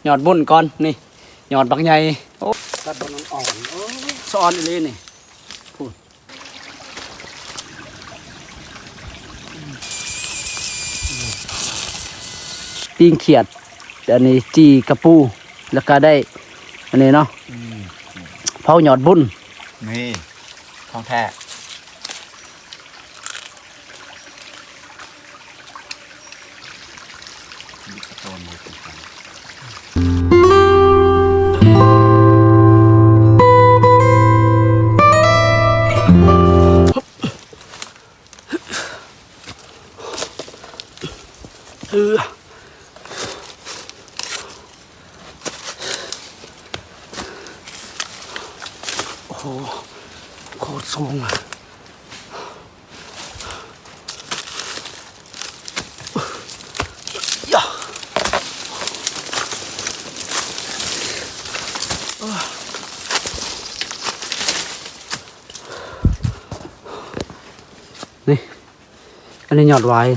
ຍອດບຸນກ່ອນ ນີ້ ຍອດບັກໃຫຍ່. ໂອ້ ຕັດບ່ອນອ່ອນໆ ໂອ້ ສະອອນອີ່ຫຼີນີ້ ພຸ້ນ. ປີ້ງຂຽດ ອັນນີ້ ຈີ່ກະປູ ແລ້ວກະໄດ້ ອັນນີ້ເນາະ ອືມ ເຜົາຍອດບຸນ ນີ້ ຂອງແທ້. ໂອ້ໂຫ ໂຄດສູງ. ນີ້ ອັນນີ້ຍອດຫວາຍ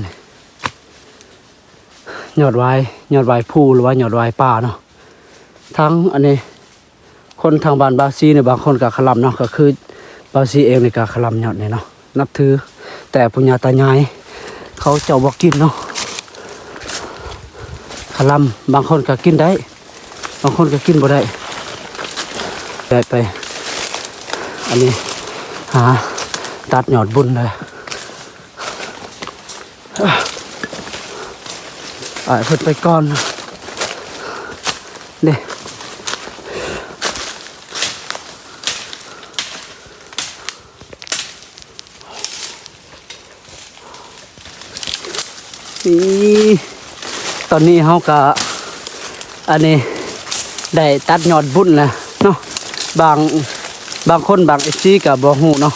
ຍອດຫວາຍ ຍອດຫວາຍພູ ຫຼືວ່າຍອດຫວາຍປ່າເນາະ. ທັງອັນນີ້ ຄົນທາງບ້ານບ່າວຊີນີ້ ບາງຄົນກໍຄະລຳເນາະ ກໍຄືບ່າວຊີເອງນີ້ກໍຄະລຳຍອດນີ້ເນາະ ນັບຖື ແຕ່ປູ່ຍ່າຕາຍາຍເຂົາເຈົ້າບໍ່ກິນເນາະ ຄະລຳ. ບາງຄົນກໍກິນໄດ້ ບາງຄົນກໍກິນບໍ່ໄດ້. ໄປ ໄປ ອັນນີ້ຫາຕັດຍອດບຸນເດີ. ອ້າຍເພິ່ນໄປກ່ອນເດ້. ນີ້ ຕອນນີ້ເຮົາກະ ອັນນີ້ ໄດ້ຕັດຍອດບຸນແລ້ວເນາະ. ບາງ ບາງຄົນ ບາງເອັຟຊີກະບໍ່ຮູ້ເນາະ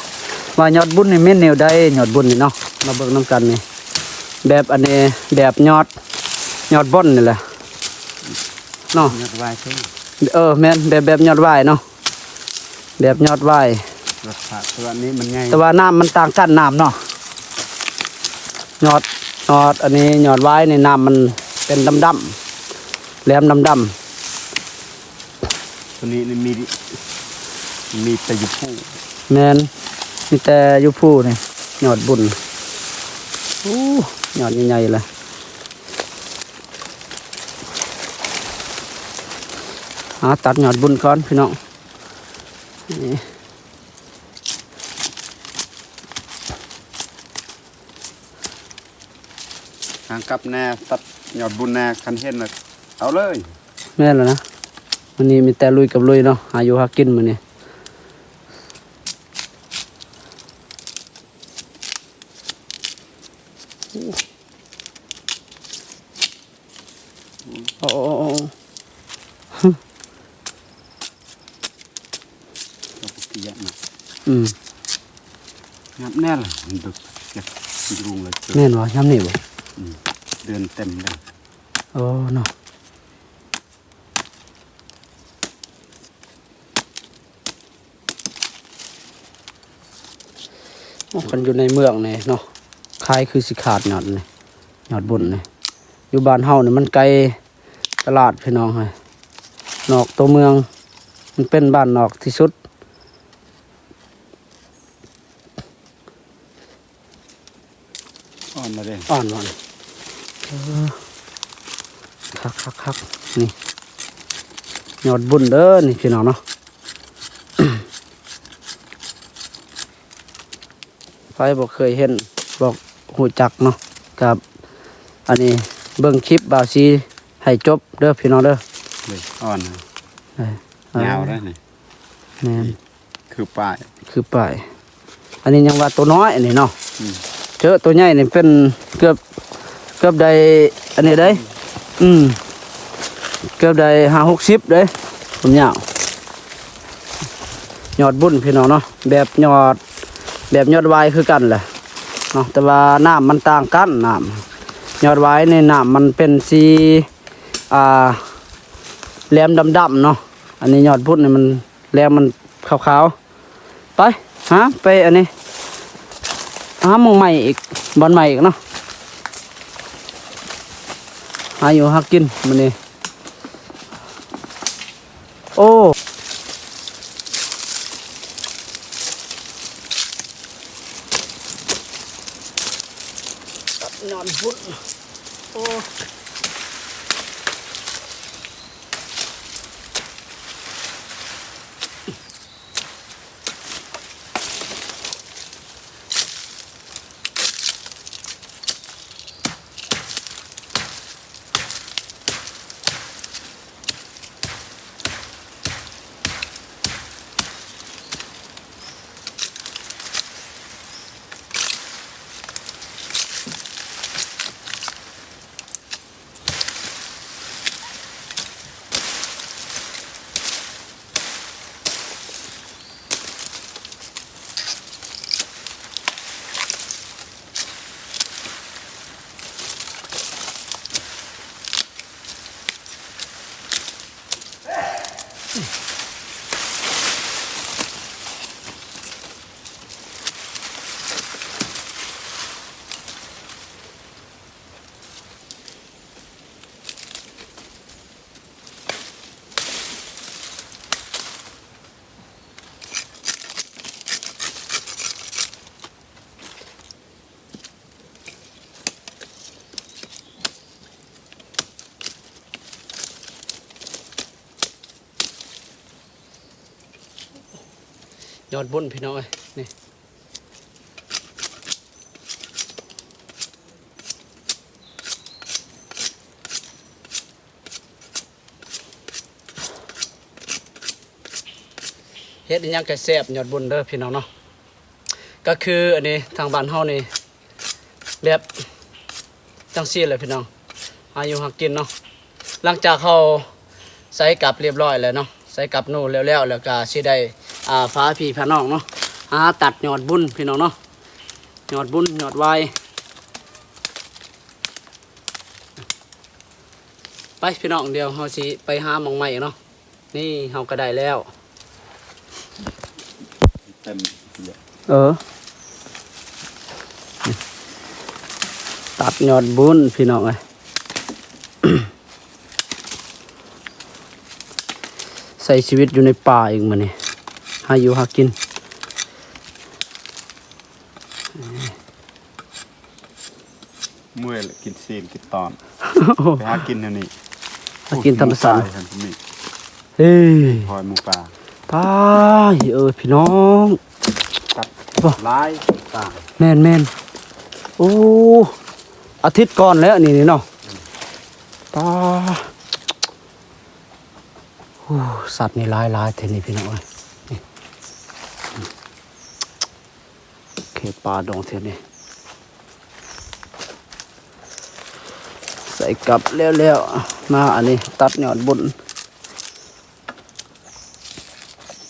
ວ່າຍອດບຸນນີ້ແມ່ນແນວໃດ ຍອດບຸນນີ້ເນາະ. ມາເບິ່ງນຳກັນນີ້ ແບບອັນນີ້ ແບບຍອດ ຍອດບ່ອນນີ້ແຫຼະເນາະ ຍອດຫວາຍ. ເອີ ແມ່ນ ແບບ ແບບຍອດຫວາຍເນາະ ແບບຍອດຫວາຍ ແຕ່ວ່ານີ້ມັນໃຫຍ່ ແຕ່ວ່ານ້ຳມັນຕ່າງກັນ ນ້ຳເນາະ. ຍອດ ຍອດອັນນີ້ ຍອດຫວາຍນີ້ ນ້ຳມັນເປັນດຳໆ ແຫຼມດຳໆ. ຕົວນີ້ນີ້ມີ ມີແຕ່ຢູ່ພູ. ແມ່ນ ມີແຕ່ຢູ່ພູນີ້ ຍອດບຸນ. ໂອ້ ຍອດໃຫຍ່ໆ ເລີຍ. ຫາຕັດຍອດບຸນກ່ອນພີ່ນ້ອງ. ນີ້ ຫາກັບແດ່ ຕັດຍອດບຸນແດ່ ຄັນເຫັນນະ ເອົາເລີຍ. ແມ່ນແລ້ວນະ ມື້ນີ້ມີແຕ່ລຸຍກັບລຸຍເນາະ ຫາຢູ່ຫາກິນມື້ນີ້. ໂອ້ ໂອ້ ໂອ້ ໂອ້ ອືມ ຫຍັບແນ່ລະ ມັນເດິກ ຢາກລຸງເລີຍ. ແມ່ນບໍ່? ຍາມນີ້ບໍ່? ອືມ ເດືອນເຕັມເລີຍ. ໂອ້ ເນາະ. ໂອ້ ຄັນຢູ່ໃນເມືອງນີ້ເນາະ ຂາຍຄືຊິຂາດຍອດນີ້ ຍອດບຸນນີ້. ຢູ່ບ້ານເຮົານີ້ມັນໄກຕະຫຼາດພີ່ນ້ອງເອີຍ ນອກຕົວເມືອງ ມັນເປັນບ້ານນອກທີ່ສຸດ. ອ່ອນລະເດ້ ອ່ອນບໍ່ນີ້? ເອີ ຄັກໆໆ ນີ້ຍອດບຸນເດີນີ້ພີ່ນ້ອງເນາະ. ໃຜບໍ່ເຄີຍເຫັນ ບໍ່ຮູ້ຈັກເນາະ ກະອັນນີ້ເບິ່ງຄລິບບ່າວຊີໃຫ້ຈົບເດີພີ່ນ້ອງເດີ. ນີ້ອ່ອນ ເອີ ຍາວເດ້ນີ້. ແມ່ນ ຄືປ້າຍ ຄືປ້າຍ. ອັນນີ້ຍັງວ່າໂຕນ້ອຍອັນນີ້ເນາະ. ອືມ ເຈີໂຕໃຫຍ່ນີ້ເປັນເກືອບ ເກືອບໄດ້ອັນນີ້ໄດ໋. ອືມ ເກືອບໄດ້ຫ້າຫົກສິບເດ້ ຄວາມຍາວ. ຍອດບຸນພີ່ນ້ອງເນາະ ແບບຍອດ ແບບຍອດຫວາຍຄືກັນແຫຼະເນາະ ແຕ່ວ່ານ້ຳມັນຕ່າງກັນ. ນ້ຳ ຍອດຫວາຍນີ້ນ້ຳມັນເປັນສີ ອ່າ ແຫຼມດຳໆ ເນາະ. ອັນນີ້ຍອດບຸນນີ້ມັນ ແລ້ວມັນຂາວໆ. ໄປ ຫາ ໄປອັນນີ້ ຫາໝ່ອງໃໝ່ອີກ ບ່ອນໃໝ່ອີກເນາະ. ຫາຢູ່ຫາກິນມື້ນີ້ ຍອດບຸນ ໂອ້. ຍອດບຸນພີ່ນ້ອງເອີຍ ນີ້ ເຮັດອີ່ຫຍັງກະແຊບຍອດບຸນເດີພີ່ນ້ອງເນາະ. ກະຄືອັນນີ້ທາງບ້ານເຮົານີ້ແບບຈັ່ງຊີ້ແຫຼະພີ່ນ້ອງ ຫາຢູ່ຫາກິນເນາະ. ຫຼັງຈາກເຮົາໃສ່ກັບລຽບຮ້ອຍແລ້ວເນາະ ໃສ່ກັບໜູແລ້ວໆ ແລ້ວກະຊິໄດ້ ອ່າ ພາພີ່ພານ້ອງເນາະ ຫາຕັດຍອດບຸນພີ່ນ້ອງເນາະ ຍອດບຸນຍອດຫວາຍ. ໄປພີ່ນ້ອງ ດຽວເຮົາຊິໄປຫາໝ່ອງໃໝ່ເນາະ. ນີ້ເຮົາກະໄດ້ແລ້ວ ເອີ ຕັດຍອດບຸນພີ່ນ້ອງເອີຍ. ໃຊ້ຊີວິດຢູ່ໃນປ່າອີກມື້ນີ້ ຫາຢູ່ຫາກິນ. ເມື່ອຍລະ ກິນຊີ້ນກິນຕອນ ໄປຫາກິນແນວນີ້ ຫາກິນທຳມະຊາດ. ເຮີ້ຍ ຫອຍໝູປ່າ ຕາຍ ເອີ ພີ່ນ້ອງ ຕັດຫຼາຍຕ່າງ. ແມ່ນໆ ໂອ້ ອາທິດກ່ອນແລ້ວນີ້ເນາະ ຕາຍ. ໂອ້ ສັດນີ້ຫຼາຍໆ ແທ້ນີ້ພີ່ນ້ອງເອີຍ ນີ້. ເຂດປ່າດົງເທື່ອນີ້ ໃສ່ກັບແລ້ວໆ ມາອັນນີ້ຕັດຍອດບຸນ.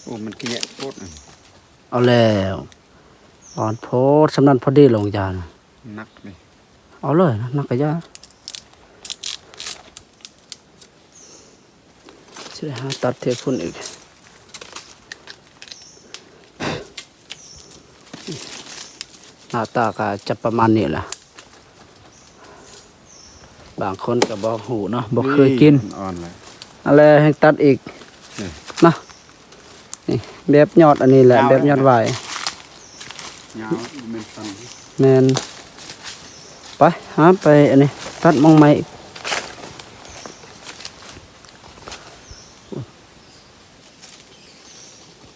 ໂອ້ ມັນກະແຍະໂພດ ເອົາແລ້ວ ອ່ອນໂພດ ສ່ຳນັ້ນພໍດີລົງຢານະ ໜັກເດ້ ເອົາເລີຍ ໜັກກະຢ່າ. ຊິໄດ້ຫາຕັດເທພຸ້ນອີກ ໜ້າຕາກະຈະປະມານນີ້ລະ ບາງຄົນກະບໍ່ຮູ້ເນາະ ບໍ່ເຄີຍກິນ ອ່ອນແລ້ວ ອັນແລະແຮ່ງຕັດອີກ ນີ້ ມາ ນີ້ ແບບຍອດອັນນີ້ແຫຼະ ຍາວ ແບບຍອດຫວາຍ ຍາວ ແມ່ນສັ້ນ ແມ່ນ ໄປ ຫາໄປອັນນີ້ ຕັດໝ່ອງໃໝ່.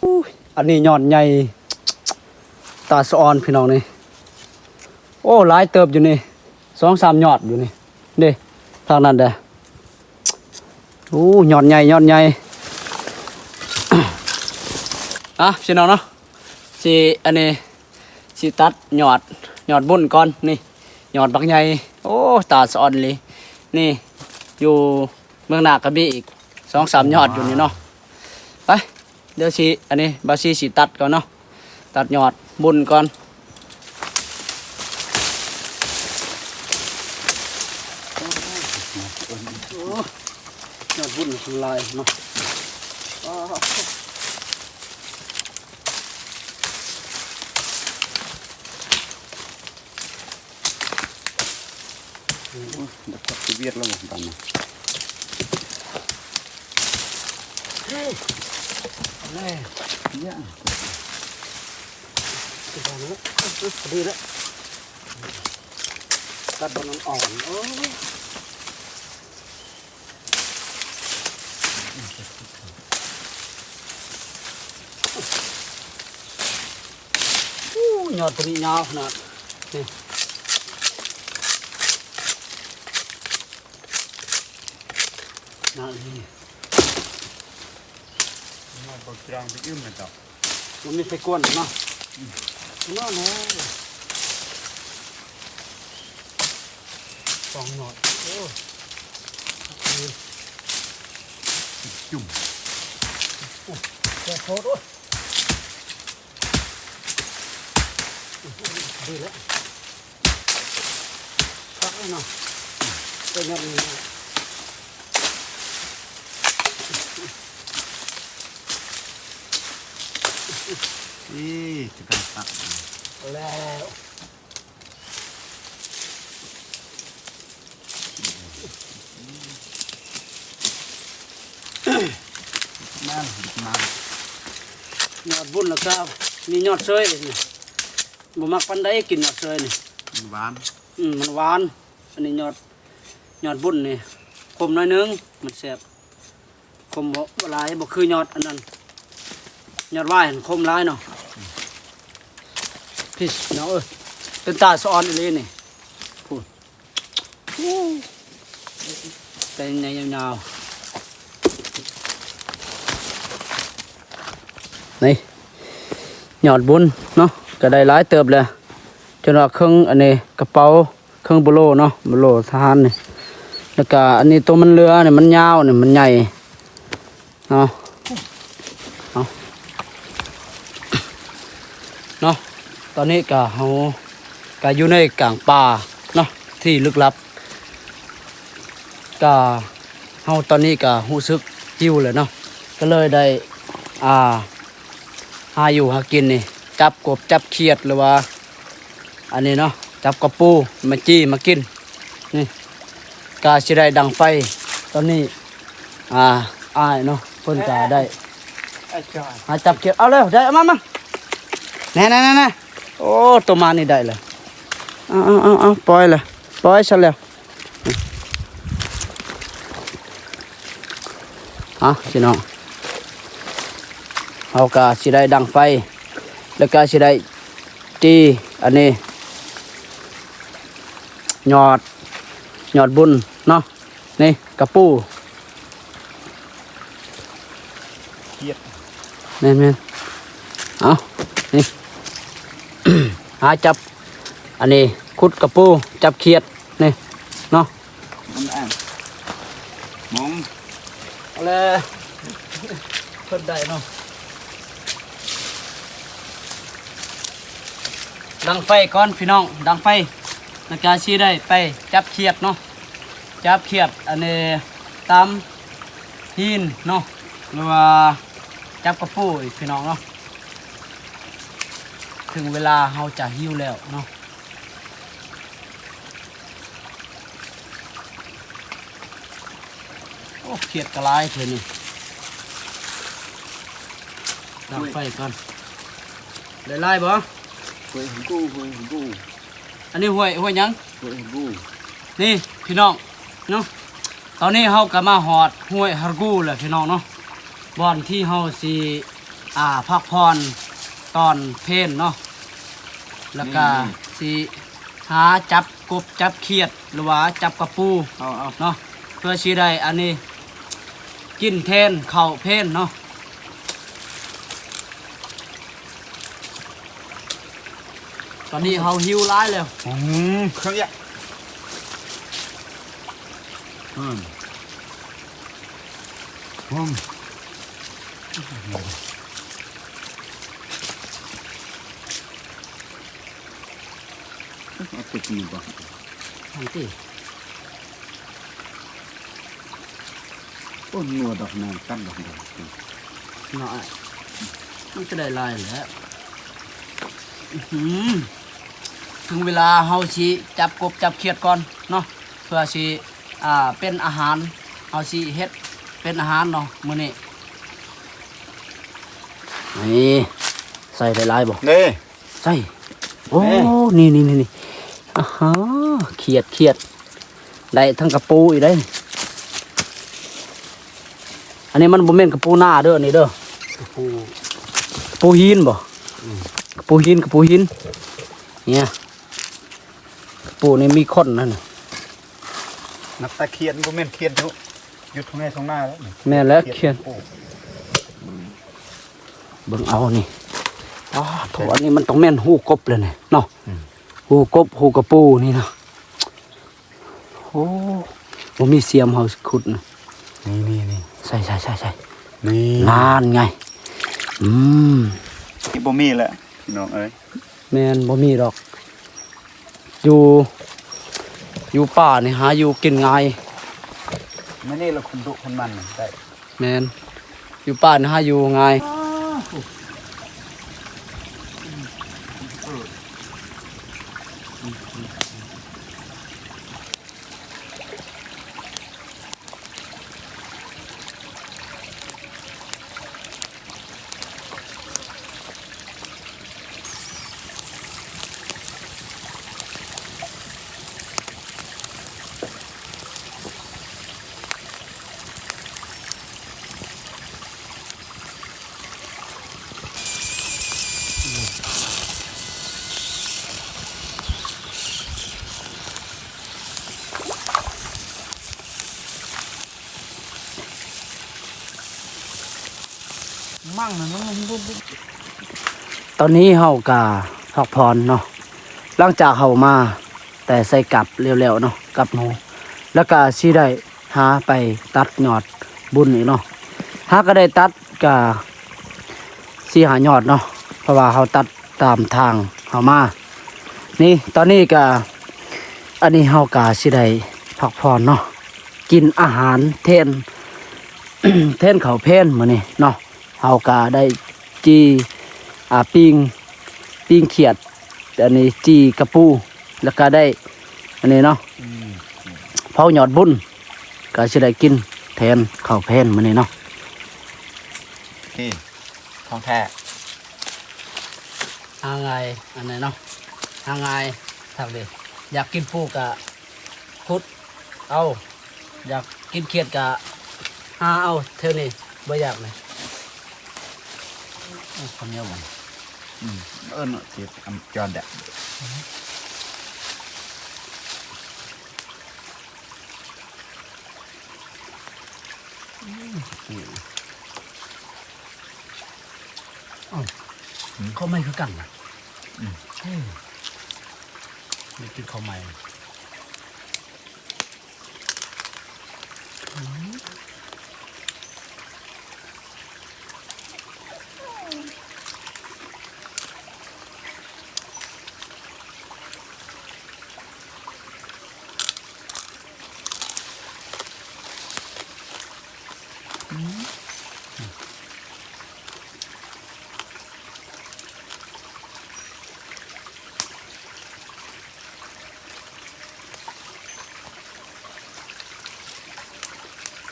ອຸ້ຍ ອັນນີ້ຍອດໃຫຍ່ ຕາສະອອນພີ່ນ້ອງນີ້ ໂອ້ ຫຼາຍເຕີບຢູ່ນີ້ ສອງສາມຍອດຢູ່ນີ້ ເດ້ ທາງນັ້ນເດ້. ໂອ້ ຍອດໃຫຍ່ ຍອດໃຫຍ່ ອ່ະ ພີ່ນ້ອງເນາະ ຊິ ອັນນີ້ ຊິຕັດຍອດ ຍອດບຸນກ່ອນ ນີ້ ຍອດບັກໃຫຍ່ ໂອ້ ຕາສະອອນອີ່ຫຼີ ນີ້ ຢູ່ເມືອງນາກະມີອີກສອງສາມຍອດຢູ່ນີ້ເນາະ ໄປ. ດຽວຊິ ອັນນີ້ບ່າວຊີຊິຕັດກ່ອນເນາະ ຕັດຍອດບຸນກ່ອນ. ໂອ້ ຍອດບຸນຫຼາຍເນາະ ໂອ້ຍ ດັກຈັກຊິວຽດແລ້ວບໍ່ບາດນີ້ ເອີ ເອົາແລ້ວ ເອີ ພໍດີແລ້ວ ເອີ ພໍດີແລ້ວ. ຕັດຕອນອ່ອນໆ ໂອ້ຍ ໂອ້ ຍອດຕົວນີ້ຍາວຂະໜາດນີ້ ຍາວອີ່ຫຼີ. ຍອດບັກຈາງໄປອື່ມແມ່ນຕາ ມັນມີໄຟກວນເນາະ ອືມ ນອນແທ້ ສອງຍອດ ໂອ້ ຈຸ່ມ ໂອ້ ແຊບໂພດ ໂອ້ຍ ດີແລ້ວ ຄັກເລີຍເນາະ ໄປຍອດນີ້ເນາະ ນີ້ ຈະການຕັກແລ້ວ ນັ້ນ ມາ ຍອດບຸນ ແລ້ວກໍມີຍອດເຊີຍນີ້ ບໍ່ມັກປານໃດ ກິນຍອດເຊີຍນີ້ ມັນຫວານ ອືມ ມັນຫວານ ອັນນີ້ຍອດ ຍອດບຸນນີ້ ຂົມໜ້ອຍໜຶ່ງ ມັນແຊບ ຂົມບໍ່ ບໍ່ຫຼາຍ ບໍ່ຄືຍອດອັນນັ້ນ ຍອດຫວາຍຫັ້ນຂົມຫຼາຍເນາະ ພີ້ນ້ອງເອີຍ ເປັນຕາສະອອນອີ່ຫຼີນີ້ ພຸ້ນ ໂອ້ ແຕ່ໃຫຍ່ຍາວໆ ນີ້ ຍອດບຸນເນາະ ກໍໄດ້ຫຼາຍເຕີບແລ້ວ ຈົນວ່າເຄິ່ງອັນນີ້ກະເປົາ ເຄິ່ງໂບໂລເນາະ ໂບໂລທະຫານນີ້ ແລ້ວກະອັນນີ້ໂຕມັນເຫຼືອນີ້ ມັນຍາວນີ້ ມັນໃຫຍ່ເນາະ ເອົາ ເນາະ ຕອນນີ້ກະເຮົາກະຢູ່ໃນກາງປ່າເນາະ ທີ່ລຶກລັບ ກະເຮົາຕອນນີ້ກະຮູ້ສຶກຫິວແລ້ວເນາະ ກໍເລີຍໄດ້ ອ່າ ຫາຢູ່ຫາກິນນີ້ ຈັບກົບຈັບຂຽດ ຫຼືວ່າອັນນີ້ເນາະ ຈັບກະປູມາຈີ່ມາກິນ ນີ້ກະຊິໄດ້ດັງໄຟ ຕອນນີ້ ອ່າ ອ້າຍເນາະ ເພິ່ນກະໄດ້ຫາຈັບຂຽດ ເອົາເລີຍ ໄດ້ ເອົາມາ ມາ ແນ່ໆໆໆ ໂອ້ ໂຕມານີ້ໄດ້ເລີຍ ເອົາໆໆໆ ປ່ອຍເລີຍ ປ່ອຍຊັ້ນແລ້ວ. ເອົາ ພີ່ນ້ອງ ເຮົາກະຊິໄດ້ດັງໄຟ ແລ້ວກະຊິໄດ້ຈີ່ ອັນນີ້ ຍອດ ຍອດບຸນເນາະ ນີ້ກະປູ ຂຽດ ແມ່ນໆ ເອົາ ນີ້ ຫາຈັບ ອັນນີ້ຂຸດກະປູ ຈັບຂຽດ ນີ້ເນາະ ມັນອ່າງ ມອງ ເອົາແລະ ເພິ່ນໄດ້ເນາະ ດັງໄຟກ່ອນ ພີ່ນ້ອງ ດັງໄຟ ແລ້ວກະຊິໄດ້ໄປຈັບຂຽດເນາະ ຈັບຂຽດ ອັນນີ້ ຕາມຫີນເນາະ ຫຼືວ່າຈັບກະປູອີກ ພີ່ນ້ອງເນາະ ເຖິງເວລາເຮົາຈະຫິວແລ້ວເນາະ ໂອ້ ຂຽດກະຫຼາຍເທື່ອນີ້ ດັງໄຟກ່ອນ ໄດ້ຫຼາຍບໍ່? ຫ້ວຍຫາກູ ຫ້ວຍຫາກູ ອັນນີ້ຫ້ວຍ ຫ້ວຍຫຍັງ? ຫ້ວຍຫາກູ ນີ້ພີ່ນ້ອງເນາະ ຕອນນີ້ເຮົາກໍມາຮອດຫ້ວຍຫາກູແລ້ວ ພີ່ນ້ອງເນາະ ບ່ອນທີ່ເຮົາຊິ ອ່າ ພັກຜ່ອນຕອນເພນເນາະ ແລ້ວກະ ນີ້ໆ ຊິຫາຈັບກົບຈັບຂຽດ ຫຼືວ່າຈັບກະປູ ເອົາໆ ເນາະ ເພື່ອຊິໄດ້ອັນນີ້ ກິນແທນເຂົ້າເພນເນາະ ຕອນນີ້ເຮົາຫິວຫຼາຍແລ້ວ ອືມ ເຄື່ອງເຍາະ ອືມ ອືມ ເອົາຕົວຈີນກ່ອນ ຫັ້ນຕິ ໂອ້ ນົວດອກນາງກັດດອກດອກ ເນາະ ມັນຈະໄດ້ຫຼາຍແຫຼະ ອືຫື ເຖິງເວລາເຮົາຊິຈັບກົບຈັບຂຽດກ່ອນເນາະ ເພື່ອຊິ ອ່າ ເປັນອາຫານ ເຮົາຊິເຮັດເປັນອາຫານເນາະມື້ນີ້ ນີ້ ໃສ່ຫຼາຍໆບໍ່? ນີ້ ໃສ່ ໂອ້ ນີ້ ນີ້ ນີ້ ນີ້ ອາຮາ ຂຽດ ຂຽດ ໄດ້ທັງກະປູອີກເດ້. ອັນນີ້ມັນບໍ່ແມ່ນກະປູນາເດີ ອັນນີ້ເດີ ກະປູ ກະປູຫີນບໍ? ອືມ ກະປູຫີນ ກະປູຫີນ ເນີ້ຍ ກະປູນີ້ມີຂົນຫັ້ນນະ. ນັບແຕ່ຂຽດ ບໍ່ແມ່ນຂຽດຢູ່ ຢູ່ທົ່ງໄຮ່ທົ່ງນາແລ້ວນີ້. ແມ່ນແລ້ວ ຂຽດ ຂຽດ ກະປູ. ເບິ່ງເອົານີ້ ອ້າໂທ້ ອັນນີ້ມັນຕ້ອງແມ່ນຮູກົບແລ້ວນີ້ເນາະ. ອືມ ຮູກົບ ຮູກະປູນີ້ນະ. ໂອ້ ບໍ່ມີສຽມເຮົາຂຸດນະ. ນີ້ໆໆ ໃສ່ໆໆໆ ນີ້ ນັ້ນໄງ. ອືມ ນີ້ບໍ່ມີແລ້ວພີ່ນ້ອງເອີຍ. ແມ່ນ ບໍ່ມີດອກ. ຢູ່ ຢູ່ປ່ານີ້ຫາຢູ່ກິນງ່າຍ. ມື້ນີ້ລະຄົນດຸຄົນມັນໄດ້. ແມ່ນ ຢູ່ປ່ານີ້ຫາຢູ່ງ່າຍ. ຕອນນີ້ເຮົາກະພັກຜ່ອນເນາະ ຫຼັງຈາກເຮົາມາແຕ່ໃສ່ກັບແລ້ວໆເນາະ ກັບໜູ ແລ້ວກະຊິໄດ້ຫາໄປຕັດຍອດບຸນອີກເນາະ. ຫາກະໄດ້ຕັດກະສີ່ຫ້າຍອດເນາະ ເພາະວ່າເຮົາຕັດຕາມທາງເຮົາມາ. ນີ້ ຕອນນີ້ກະ ອັນນີ້ເຮົາກະຊິໄດ້ພັກຜ່ອນເນາະ ກິນອາຫານແທນ ແທນເຂົ້າແພນມື້ນີ້ເນາະ. ເຮົາກະໄດ້ຈີ່ ອ່າ ປີ້ງ ປີ້ງຂຽດ ອັນນີ້ຈີ່ກະປູ ແລ້ວກະໄດ້ອັນນີ້ເນາະ ອືມ ເຜົາຍອດບຸນ ກະຊິໄດ້ກິນແທນເຂົ້າແພນມື້ນີ້ເນາະ. ນີ້ ຂອງແທ້ ຫາງ່າຍ ອັນນີ້ເນາະ ຫາງ່າຍຄັກເດ. ຢາກກິນປູກະ ຂຸດເອົາ ຢາກກິນຂຽດກະຫາເອົາ ແຖວນີ້ບໍ່ຢາກນະ. ໂອ້ ເຂົ້າໜຽວຫວານ. ອືມ ເອີ ເນາະ ຊິອັນຈອນແດະ. ອືມ ເຂົ້າໃໝ່ຄືກັນນະ. ອືມ ອືມ ໄດ້ກິນເຂົ້າໃໝ່.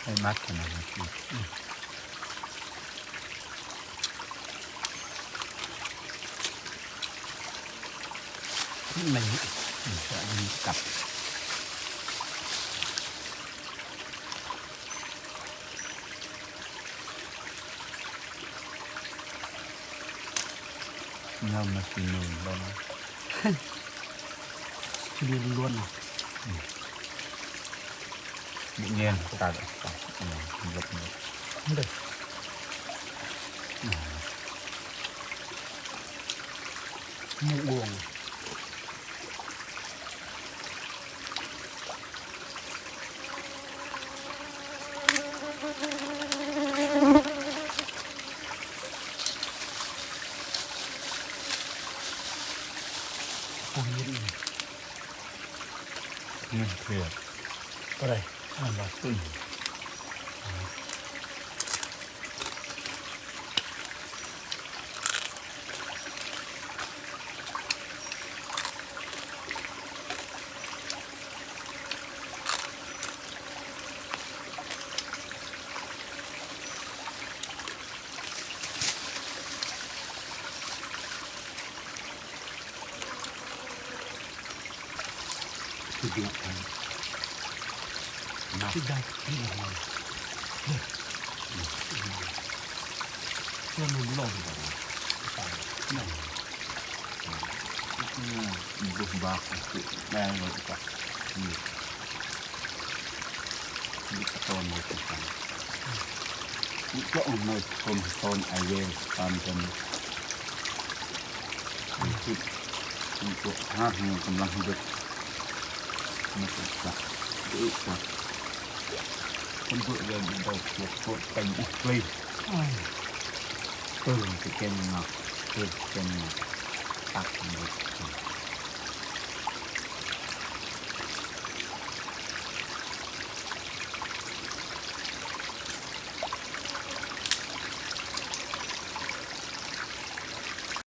ໃຫ້ມັດຂະໜາດນັ້ນ. ມັນ ມັນກັບ. ນ້ຳມາກິນໜຶ່ງແລ້ວນະ ກິນລ້ວນໆນະ. ອືມ ແຍງຕາ ອືມ ເລີດ ເລີດ ເລີດ. ໝູກງວງ. ນີ້ເຂດ ໂຕໃດ ອັນນັ້ນບໍ່? ອືມ. ເ Sudah kan. Nah. Sudah ini. Dah. Kalau belum, Bang. Nah. Nah, buh bak aku. Nah, tak. Ini. Ini keton, keton. Ini kok, oh, no, keton, keton, air, keton, keton. ມັນຄື ມັນກວດຫາ ມັນກຳລັງເຮັດ ມັນກະ ກະ ກະ ຄົນເພິ່ນເອີ້ນ ເປັນໂຕ ໂຕ ໂຕເຕັມ ເອີ ເອີ ຊິເກັນເນາະ ເອີ ຊິເກັນເນາະ ຕັກເນາະ.